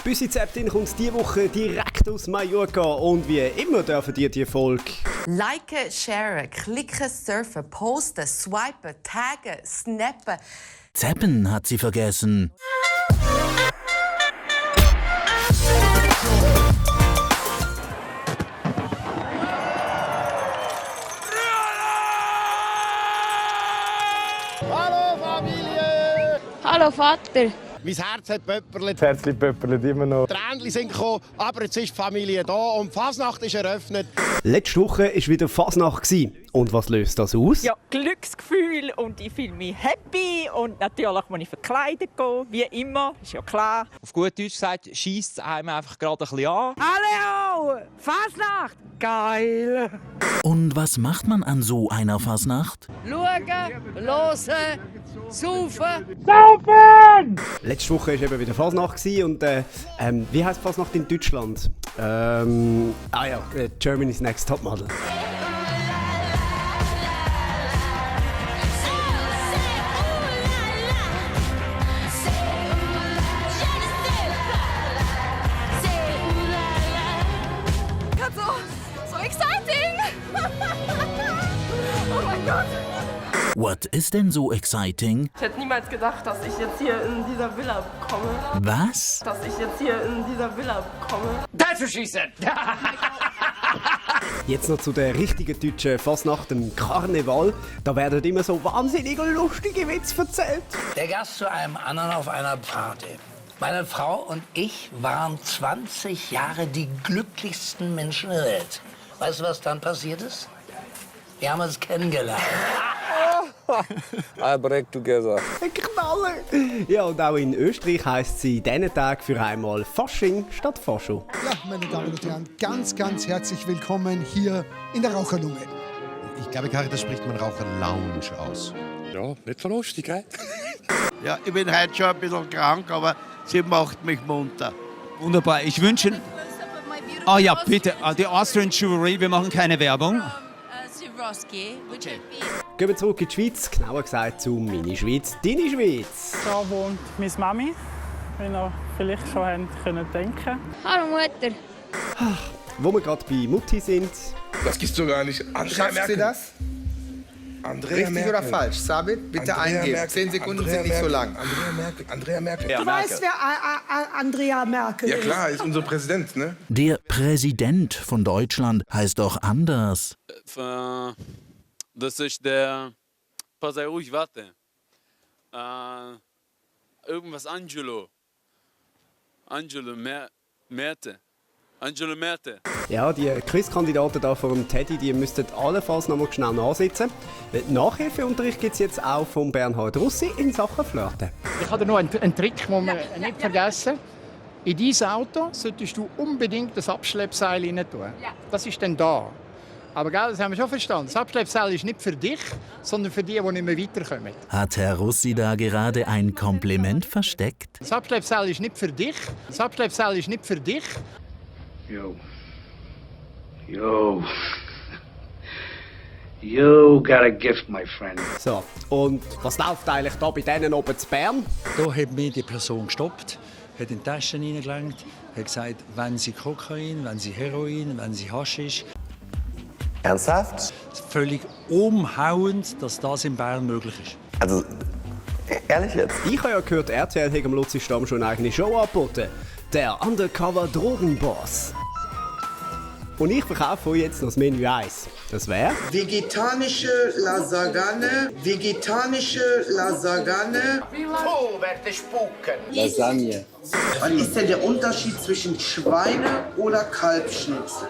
Büsi Zeptin kommt diese Woche direkt aus Mallorca und wie immer dürfen die Folge liken, sharen, klicken, surfen, posten, swipen, taggen, snappen. Zappen hat sie vergessen. Hallo Familie! Hallo Vater! Mein Herz hat pöpperlet. Das Herz pöpperlet immer noch. Die Tränchen sind gekommen, aber jetzt ist die Familie da und die Fasnacht ist eröffnet. Letzte Woche war wieder Fasnacht. Und was löst das aus? Ja, Glücksgefühl und ich fühle mich happy und natürlich muss ich verkleidet gehen, wie immer, ist ja klar. Auf gut Deutsch gesagt, scheisst es einem einfach gerade ein bisschen an. Hallo! Fasnacht! Geil! Und was macht man an so einer Fasnacht? Schauen, hören, saufen. Letzte Woche war eben wieder Fasnacht und wie heisst Fasnacht in Deutschland? Germany's Next Topmodel. So exciting! Oh mein Gott! What ist denn so exciting? Ich hätte niemals gedacht, dass ich jetzt hier in dieser Villa komme. Was? Dass ich jetzt hier in dieser Villa komme. That's what she said! Jetzt noch zu der richtigen deutschen Fasnacht, dem Karneval. Da werden immer so wahnsinnig lustige Witze erzählt. Der Gast zu einem anderen auf einer Party. Meine Frau und ich waren 20 Jahre die glücklichsten Menschen der Welt. Weißt du, was dann passiert ist? Wir haben uns kennengelernt. I break together. Ein Knaller! Ja, und auch in Österreich heisst sie diesen Tag für einmal Fasching statt Fascho. Ja, meine Damen und Herren, ganz, ganz herzlich willkommen hier in der Raucherlunge. Ich glaube, Karin, das spricht man Raucher-Lounge aus. Ja, nicht so lustig, gell? Ja, ich bin heute schon ein bisschen krank, aber sie macht mich munter. Wunderbar, ich wünsche... Oh ja, bitte, die Austrian Jewelry, wir machen keine Werbung. Gehen wir zurück in die Schweiz, genauer gesagt zu «Meine Schweiz, deine Schweiz». Da wohnt meine Mami, wie ihr vielleicht schon denken könnt. Hallo Mutter! Wo wir gerade bei Mutti sind. Das gibt's doch gar nicht. Schaffst du das? Andrea Richtig Merkel. oder falsch? Sabit, bitte Andrea eingeben. Merkel. 10 Sekunden Andrea sind nicht so Merkel. lang. Andrea Merkel. Du weißt, wer Andrea Merkel ist? Ja klar, ist unser Präsident, ne? Der Präsident von Deutschland heißt doch anders. Das ist der... Pass ruhig, warte. Irgendwas Angelo. Angelo Merte. Angelo Merte. Ja, die Quizkandidaten da vor dem Teddy, die müssten allenfalls noch mal schnell nachsitzen. Nachhilfeunterricht gibt es jetzt auch von Bernhard Russi in Sachen Flirten. Ich habe noch einen Trick, den wir nicht vergessen. In dieses Auto solltest du unbedingt das Abschleppseil rein tun. Ja. Das ist dann da. Aber gell, das haben wir schon verstanden. Das Abschleppseil ist nicht für dich, sondern für die, die nicht mehr weiterkommen. Hat Herr Russi da gerade ein Kompliment versteckt? Das Abschleppseil ist nicht für dich. Das Abschleppseil ist nicht für dich. Yo, you got a gift, my friend. So, und was läuft eigentlich da bei denen oben zu Bern? Da hat mich die Person gestoppt, hat in die Taschen reingelangt, hat gesagt, wenn sie Kokain, wenn sie Heroin, wenn sie Haschisch. Ernsthaft? Völlig umhauend, dass das in Bern möglich ist. Also, ehrlich jetzt? Ich habe ja gehört, RTL hat am Luzi-Stamm schon eine eigene Show angeboten. Der Undercover-Drogenboss. Und ich verkaufe euch jetzt noch das Menü 1. Das wäre... Vegetarische Lasagne. Vegetarische Lasagne. Oh, werde spuken. Lasagne. Was ist denn der Unterschied zwischen Schweine- oder Kalbschnitzel?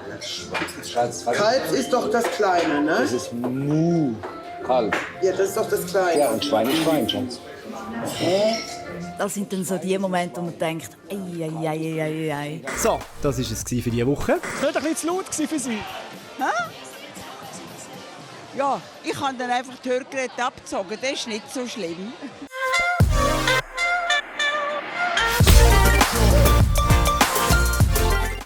Kalb ist doch das Kleine, ne? Das ist Mu. Kalb. Ja, das ist doch das Kleine. Ja, und Schwein ist Schwein, Schatz. Hä? Das sind dann so die Momente, wo man denkt, ei. So, das war es für diese Woche. Das war doch ein bisschen zu laut für Sie. Hä? Ja, ich habe dann einfach die Hörgeräte abgezogen, das ist nicht so schlimm.